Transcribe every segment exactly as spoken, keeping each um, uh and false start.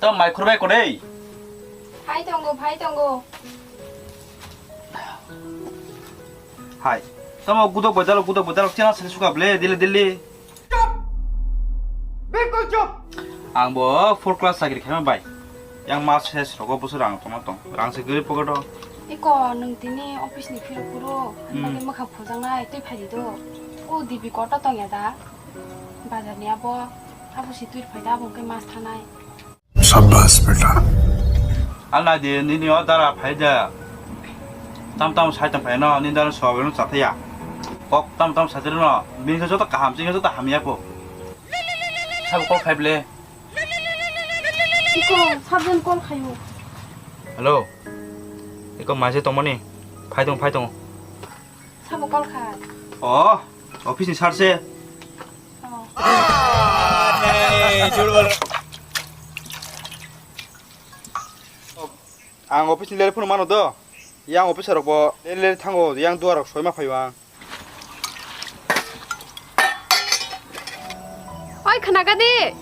Tamo mai khurbai kodei. Phai tongo, phai tongo. Hai. Tamo gudok bai dalok, gudok bai dalok chana sini suka ble, dili dili. Bilkul chup. Ang bo four class chakri khaima bai. Yang mas ses rogo boso rang tongma tong. Rang se gari pocket o. Iko nwng tini office ni phirok kuro. Hmm. Nang mwkhang phujaknai twi phai di do. O dibi kota tong ya da. Bazar ni abo. Abo si twi phai da, abo khe mas thanai. Shabash beta. Alna di nini o dara phai de. Tam tam sai tam phai no, nini dara sobe no chathaya. Kok tam tam sai no, bini joto kaham, chini joto hamya po. Sabo call khai ble. Iko, sabjani call khayo. Hello. Iko maise tongmani. Phai tong, phai tong. Sabo call khai. Oh, office ni sir se. Oh. Ang office ni lere phone mano do. Yang officer rok bo lere lere thango, yang duar rok soima phaio ang. Oi, khnaga di.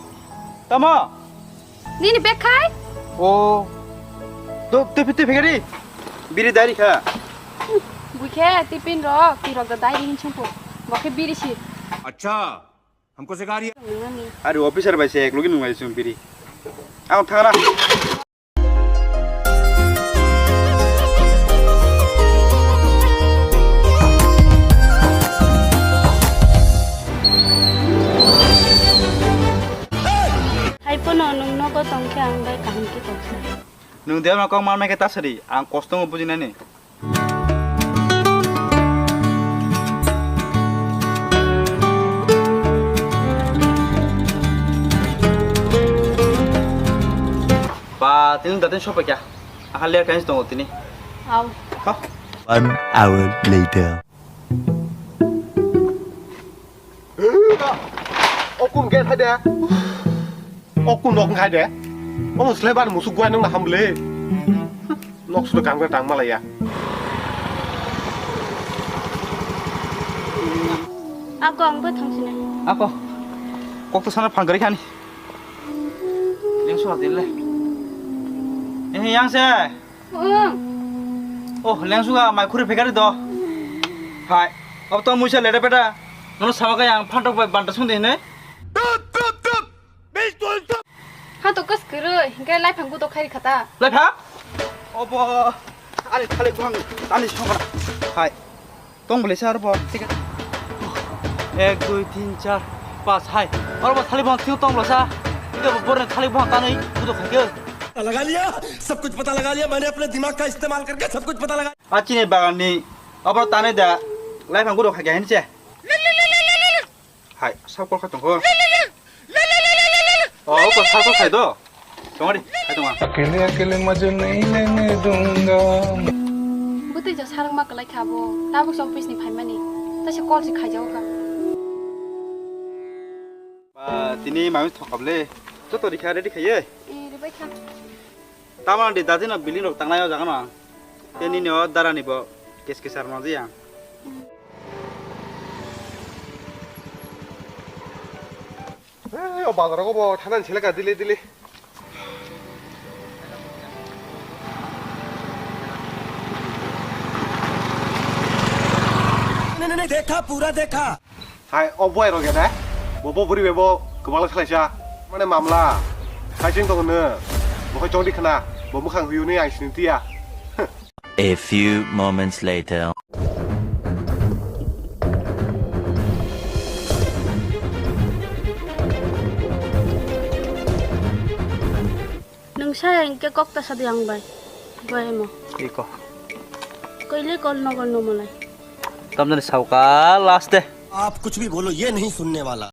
Tamo? Nini bag khai? O. Do, tei, tei, phegari. Biri dari kha. Bui khe, tiffin rok, ti rok da dai hin chungpo. Bo khe biri si. Acha, humko sikha rahi hai. Nungani. Are officer bai se ek logi nungai sung biri. Ang thangna. Hai pono nwng nogo tongkhe ang bai kaham khe tongsa. Nwng de ano kok manmai khe ta sari, ang kosto no bujinani. Ba, tini datin sopai kya? Aha ler kain tongo tini. Au. Ha? One hour later. O kun gate hai de. O kun nok hai de. O slebar musuk guai nang ham le. Nok sudah kangkar tang malaya. Ako ang bo thang sini. Ako. Kok to sana phang gari khani. Yang suha dile. Eh, yang se. Ung. Oh, lengsuga mai khuri phekari do. Hai. Ob to muisa lede beta. Nono sama kaya ang phantok bai banta sung de ne. Tut, tut, tut. Bilkul tut. Ha to kas kere, hingke lai phang gudo khairi khata. Lai phang? Obo. Ani thalik bang, ani songkara. Hai. Tong bole sa arbo, thik ase. Ek, dui, tin, char, panch, hai. Arbo thalik buphang thik tong bole sa. Ito bo borne thalik buphang tanwi gudo khaikhe. लगा लिया, सब कुछ पता लगा लिया मैंने अपने दिमाग का इस्तेमाल करके सब कुछ पता लगा। Achini bagan ni abo tanwi da lai phang gudo khaikhe hinse. Hai, sab kol kha tongkho. Oh, kol sab kol khai do. Tongari, khai tongma. अकेले अकेले मजे नहीं लेने दूंगा। Bwtwi ja sarang ma kwlai kha bo. Tabuk se office ni phaimani. Taisa call se khaijago kha. Ba, tini mami thokable. Joto rikha ready khaiye. Eh, ribai kha. Tamani di dadi no building rok tangnai o jaga no ang. Tei nini o dara ni bo kes kesar no di ang. Ei, o bazar o bo thanani seleka dili dili. नहीं, नहीं, नहीं, देखा, पूरा देखा। Hai, o boy rok ya da? Bo, bo bwrwi bai bo kwbangla khlaisa. Mane mamla. Khaising tongo nw. Bo khai chongdi khna. Bo mwkhang huyu nw ang sini tiya. A few moments later. Nwng saya hingke kok ta sadi ang bai. Bai mo. Iko. Koile kol nogol no malai. Tamjani sauka last de. आप कुछ भी बोलो, ये नहीं सुनने वाला।